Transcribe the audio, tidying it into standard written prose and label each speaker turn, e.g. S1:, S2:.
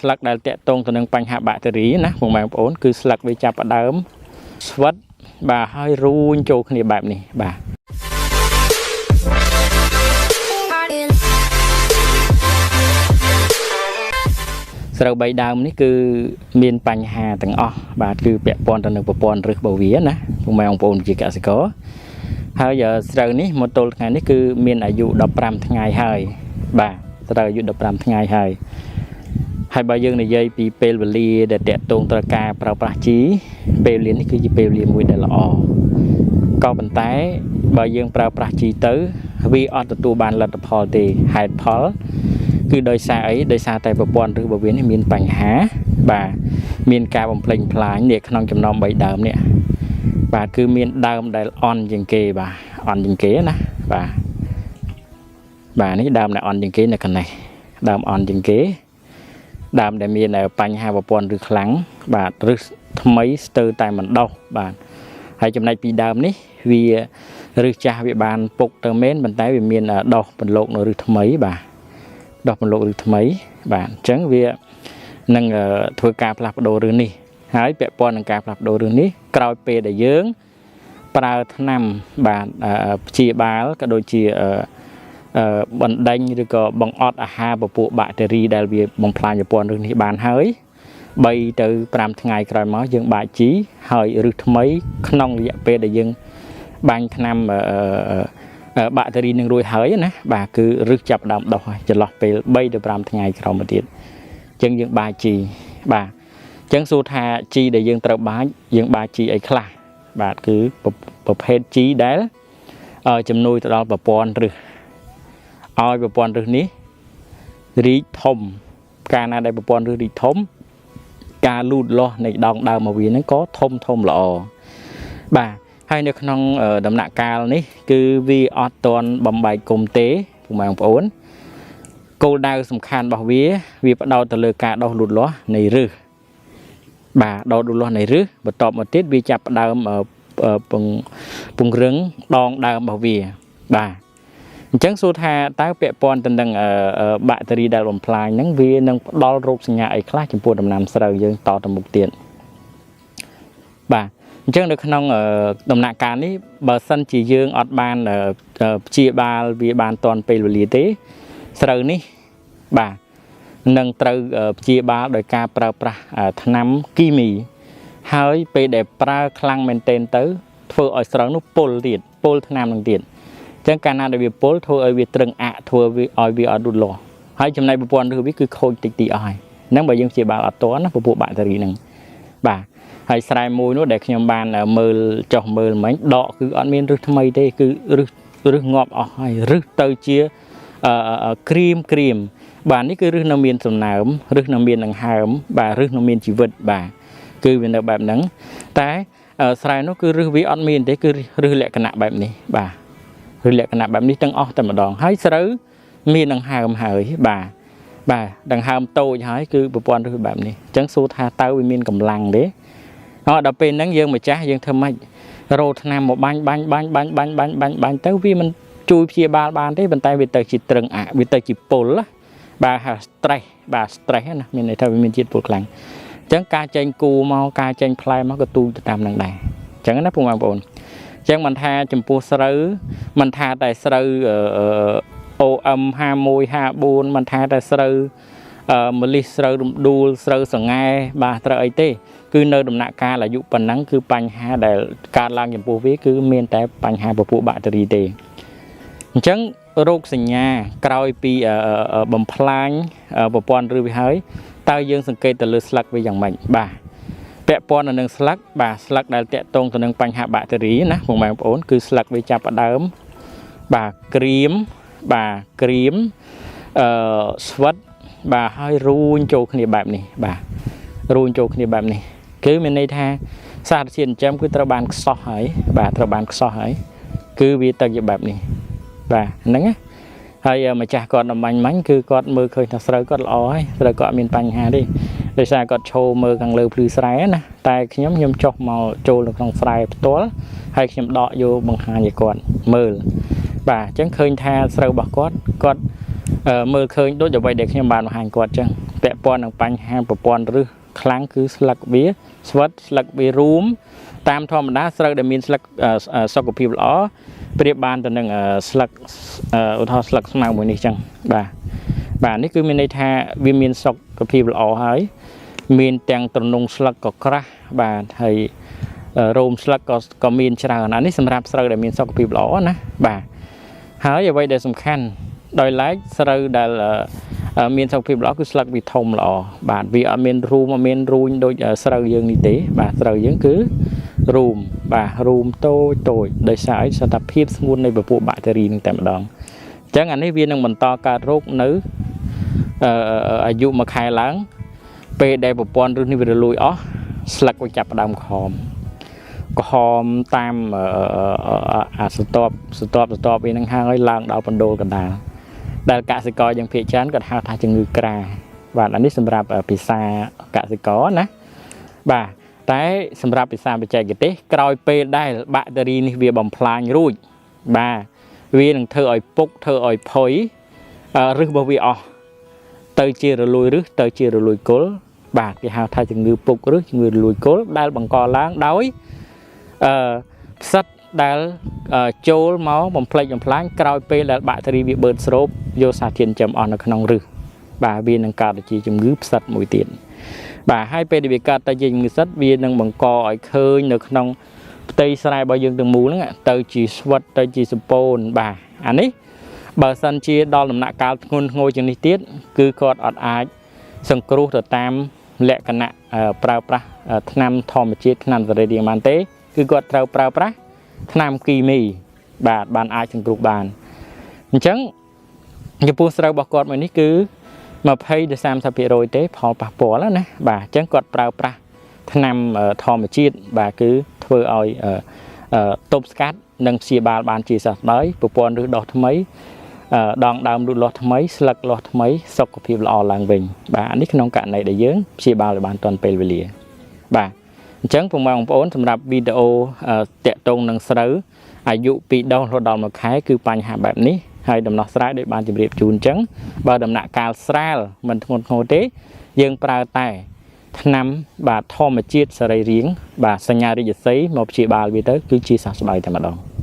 S1: ស្លឹកដែលតាក់ទងទៅនឹងបញ្ហាបាក់តេរីណាពុកម៉ែបងប្អូនគឺស្លឹកវាចាប់ផ្ដើមស្វិតបាទហើយរូញចូលគ្នាបែបនេះបាទ ស្រូវបីដើមនេះគឺមានបញ្ហាទាំងអស់បាទគឺពាក់ព័ន្ធទៅនឹងប្រព័ន្ធឫសរបស់វាណាពុកម៉ែបងប្អូនជាកសិករហើយស្រូវនេះមកទល់ថ្ងៃនេះគឺមានអាយុ15ថ្ងៃហើយបាទស្រូវអាយុ15ថ្ងៃហើយហើយបើយើងនិយាយពីពេលវេលាដែលតាក់ទងត្រូវការប្រើប្រាស់ជីពេលវេលានេះគឺជាពេលវេលាមួយដែលល្អក៏ប៉ុន្តែបើយើងប្រើប្រាស់ជីទៅវាអត់ទទួលបានលទ្ធផលទេហេតុផល គឺដោយសារអីដោយសារតែប្រព័ន្ធឫសរបស់វានេះមានបញ្ហាបាទមានការបំផ្លិចបំផ្លាញនេះក្នុងចំណោម3ដើមនេះបាទគឺមានដើមដែលអន់ជាងគេបាទអន់ជាងគេណាបាទបាទនេះដើមដែលអន់ជាងគេនៅកណ្នេះដើមអន់ជាងគេដើមដែលមានបញ្ហាប្រព័ន្ធឫសខ្លាំងបាទឫសថ្មីស្ទើរតែមិនដោះបាទហើយចំណែកពីដើមនេះវាឫសចាស់វាបានពុកទៅមែនប៉ុន្តែវាមានដោះពន្លកនៅឫសថ្មីបាទ ដោះពន្លកឬថ្មីបាទអញ្ចឹងវានឹងធ្វើការផ្លាស់ប្ដូររឿងនេះហើយពាក់ព័ន្ធនឹងការផ្លាស់ប្ដូររឿងនេះក្រោយពេលដែលយើងប្រើថ្នាំបាទព្យាបាលក៏ដូចជាបណ្ដេញឬក៏បង្អត់អាហារពពួកបាក់តេរីដែលវាបំផ្លាញប្រព័ន្ធឫសនេះបានហើយ3ទៅ5ថ្ងៃក្រោយមកយើងបាចជីហើយឫសថ្មីក្នុងរយៈពេលដែលយើងបាញ់ថ្នាំបាក់តេរីនឹងរួចហើយណាបាទគឺឫសចាប់ដើមដុះហើយចន្លោះពេល3ទៅ5ថ្ងៃក្រោយមកទៀតអញ្ចឹងយើងបាចជីបាទអញ្ចឹងសួរថាជីដែលយើងត្រូវបាចយើងបាចជីអីខ្លះបាទគឺប្រភេទជីដែលជំនួយទៅដល់ប្រព័ន្ធឫសឲ្យប្រព័ន្ធឫសនេះរីកធំកាលណាដែលប្រព័ន្ធឫសរីកធំការលូតលាស់នៃដងដើមមកវាហ្នឹងក៏ធំធំល្អបាទហើយនៅក្នុងដំណាក់កាលនេះគឺវាអត់ទាន់បំបែកគុំទេពុកម៉ែបងប្អូនគោលដៅសំខាន់របស់វាវាផ្ដោតទៅលើការដោះលូតលាស់នៃឫសបាទដោះលូតលាស់នៃឫសបន្ទាប់មកទៀតវាចាប់ផ្ដើមពង្រឹងដងដើមរបស់វាបាទអញ្ចឹងសួរថាតើពាក់ព័ន្ធទៅនឹងបាក់តេរីដែលបំផ្លាញហ្នឹងវានឹងផ្ដល់រោគសញ្ញាអីខ្លះចំពោះដំណាំស្រូវយើងតទៅមុខទៀតបាទអញ្ចឹងនៅក្នុងដំណាក់កាលនេះបើសិនជាយើងអត់បានព្យាបាលវាបានទាន់ពេលវេលាទេស្រូវនេះបាទនឹងត្រូវព្យាបាលដោយការប្រើប្រាស់ថ្នាំគីមីហើយពេលដែលប្រើខ្លាំងមែនទែនទៅធ្វើឲ្យស្រូវនោះពុលទៀតពុលថ្នាំនឹងទៀតអញ្ចឹងកាលណាដែលវាពុលធ្វើឲ្យវាត្រឹងអាក់ធ្វើវាឲ្យវាអត់លូតលាស់ហើយចំណែកប្រព័ន្ធឫសវាគឺខូចតិចតិចអស់ហើយហ្នឹងបើយើងព្យាបាលអត់ទាន់ណាពពួកបាក់តេរីហ្នឹងបាទហើយស្រែមួយនោះដែលខ្ញុំបានមើលចុះមើលមិញដកគឺអត់មានឫសថ្មីទេគឺឫសងាប់អស់ហើយឫសទៅជាក្រៀមក្រៀមបាទនេះគឺឫសនៅមានសំណើមឫសនៅមានដង្ហើមបាទឫសនៅមានជីវិតបាទគឺវានៅបែបហ្នឹងតែស្រែនោះគឺឫសវាអត់មានទេគឺឫសលក្ខណៈបែបនេះបាទឫសលក្ខណៈបែបនេះទាំងអស់តែម្ដងហើយស្រូវមានដង្ហើមហើយបាទបាទដង្ហើមតូចហើយគឺប្រព័ន្ធឫសបែបនេះអញ្ចឹងសួរថាតើវាមានកម្លាំងទេអត់ដល់ពេលហ្នឹងយើងម្ចាស់យើងធ្វើម៉េចរោថ្នាំមកបាញ់បាញ់បាញ់បាញ់បាញ់បាញ់បាញ់បាញ់ទៅវាមិនជួយព្យាបាលបានទេប៉ុន្តែវាទៅជាត្រឹងអាក់វាទៅជាពុលណាបាទហៅ stress បាទ stress ណាមានន័យថាវាមានជាតិពុលខ្លាំងអញ្ចឹងការចេញគូមកការចេញផ្លែមកក៏ទូទៅតាមនឹងដែរអញ្ចឹងណាពុកម៉ែបងប្អូនអញ្ចឹងមិនថាចំពោះស្រូវមិនថាតែស្រូវ OM 51 54មិនថាតែស្រូវម្លិះស្រូវរំដួលស្រូវសង្ហែបាទត្រូវអីទេគឺនៅដំណាក់កាលអាយុប៉ុណ្ណឹងគឺបញ្ហាដែលកើតឡើងចំពោះវាគឺមានតែបញ្ហាពពួកបាក់តេរីទេអញ្ចឹងរោគសញ្ញាក្រោយពីបំផ្លាញប្រព័ន្ធឫសវាហើយតើយើងសង្កេតទៅលើស្លឹកវាយ៉ាងម៉េចបាទពាក់ព័ន្ធទៅនឹងស្លឹកបាទស្លឹកដែលតាក់ទងទៅនឹងបញ្ហាបាក់តេរីណាពុកម៉ែបងប្អូនគឺស្លឹកវាចាប់ផ្ដើមបាទក្រៀមបាទក្រៀមស្វិតបាទហើយរូញចូលគ្នាបែបនេះបាទរូញចូលគ្នាបែបនេះគឺមានន័យថាសារជាតិចិញ្ចឹមគឺត្រូវបានខ្សោះហើយបាទត្រូវបានខ្សោះហើយគឺវាទៅជាបែបនេះបាទហ្នឹងណាហើយម្ចាស់គាត់ដំបាញ់មាញ់គឺគាត់មើលឃើញថាស្រូវគាត់ល្អហើយស្រូវគាត់មានបញ្ហាទេដោយសារគាត់ឈោមើលខាងលើភ្លឺស្រែណាតែខ្ញុំចុះមកចូលនៅក្នុងស្រែផ្ទាល់ហើយខ្ញុំដកយកបង្ហាញឲ្យគាត់មើលបាទអញ្ចឹងឃើញថាស្រូវរបស់គាត់គាត់មើលឃើញដូចអ្វីដែលខ្ញុំបានបង្ហាញគាត់អញ្ចឹង ពាក់ព័ន្ធនឹងបញ្ហាប្រព័ន្ធឫសខ្លាំងគឺស្លឹកវាស្វិតស្លឹកវារួមតាមធម្មតាស្រូវដែលមានស្លឹកសុខភាពល្អប្រៀបបានទៅនឹងស្លឹកឧទាហរណ៍ស្លឹកស្មៅមួយនេះចឹងបាទបាទនេះគឺមានន័យថាវាមានសុខភាពល្អហើយមានទាំងត្រនងស្លឹកក៏ក្រាស់បាទហើយរោមស្លឹកក៏មានច្រើនអានេះសម្រាប់ស្រូវដែលមានសុខភាពល្អណាបាទហើយអ្វីដែលសំខាន់ដោយឡែកស្រូវដែលមានសុខភាពល្អគឺស្លឹកវាធំល្អបាទវាអត់មានរូមអត់មានរូញដូចស្រូវយើងនេះទេបាទស្រូវយើងគឺរូមបាទរូមតូចតូចដោយសារអីសតភាពស្ងួននៃពពួកបាក់តេរីនឹងតែម្ដងអញ្ចឹងអានេះវានឹងបន្តកើតរោគនៅអាយុមួយខែឡើងពេលដែលប្រព័ន្ធឫសនេះវារលួយអស់ស្លឹកវាចាប់ផ្ដើមក្រហមក្រហមតាមអាសតបសតបសតបវានឹងហើយឡើងដល់បណ្ដូលកណ្ដាលដែលកសិករយើងភាគច្រើនគាត់ហៅថាជំងឺក្រាបាទអានេះសម្រាប់ភាសាកសិករណាបាទតែសម្រាប់ភាសាបច្ចេកទេសក្រោយពេលដែលបាក់តេរីនេះវាបំផ្លាញរួចបាទវានឹងធ្វើឲ្យពុកធ្វើឲ្យផុយឫសរបស់វាអស់ទៅជារលួយឫសទៅជារលួយគល់បាទគេហៅថាជំងឺពុកឬជំងឺរលួយគល់ដែលបង្កឡើងដោយអឺផ្សិតដែលចូលមកបំផ្លិចបំផ្លាញក្រោយពេលដែលបាក់តេរីវាបឺតស្រូបយកសារធាតុចិញ្ចឹមអស់នៅក្នុងឫសបាទវានឹងកើតជាជំងឺផ្សិតមួយទៀតបាទហើយពេលដែលវាកើតទៅជាជំងឺផ្សិតវានឹងបង្កឲ្យឃើញនៅក្នុងផ្ទៃស្រែរបស់យើងទាំងមូលហ្នឹងទៅជាស្វិតទៅជាសពូនបាទអានេះបើសិនជាដល់ដំណាក់កាលធ្ងន់ធ្ងរជាងនេះទៀតគឺគាត់អត់អាចសង្គ្រោះទៅតាមលក្ខណៈប្រើប្រាស់ថ្នាំធម្មជាតិថ្នាំសរីរាង្គបានទេគឺគាត់ត្រូវប្រើប្រាស់ថ្នាំគីមីបាទបានអាចសង្គ្រោះបានអញ្ចឹងចំពោះស្រូវរបស់គាត់មួយនេះគឺ20ទៅ30%ទេផលប៉ះពាល់ណាបាទអញ្ចឹងគាត់ប្រើប្រាស់ថ្នាំធម្មជាតិបាទគឺធ្វើឲ្យទប់ស្កាត់និងព្យាបាលបានជាសះស្បើយប្រព័ន្ធឫសដុះថ្មីដងដើមលូតលាស់ថ្មីស្លឹកលាស់ថ្មីសុខភាពល្អឡើងវិញបាទនេះក្នុងករណីដែលយើងព្យាបាលឲ្យបានទាន់ពេលវេលាបាទអញ្ចឹងពុកម៉ែបងប្អូនសម្រាប់វីដេអូតាក់ទងនឹងស្រូវអាយុ2ដុះរហូតដល់1ខែគឺបញ្ហាបែបនេះហើយដំណោះស្រាយដោយបានជម្រាបជូនអញ្ចឹងបើដំណាក់កាលស្រាលមិនធ្ងន់ធ្ងរទេយើងប្រើតែថ្នាំបាទធម្មជាតិសរីរាង្គបាទសញ្ញារាជសីមកព្យាបាលវាទៅគឺជាសះស្បើយតែម្ដង។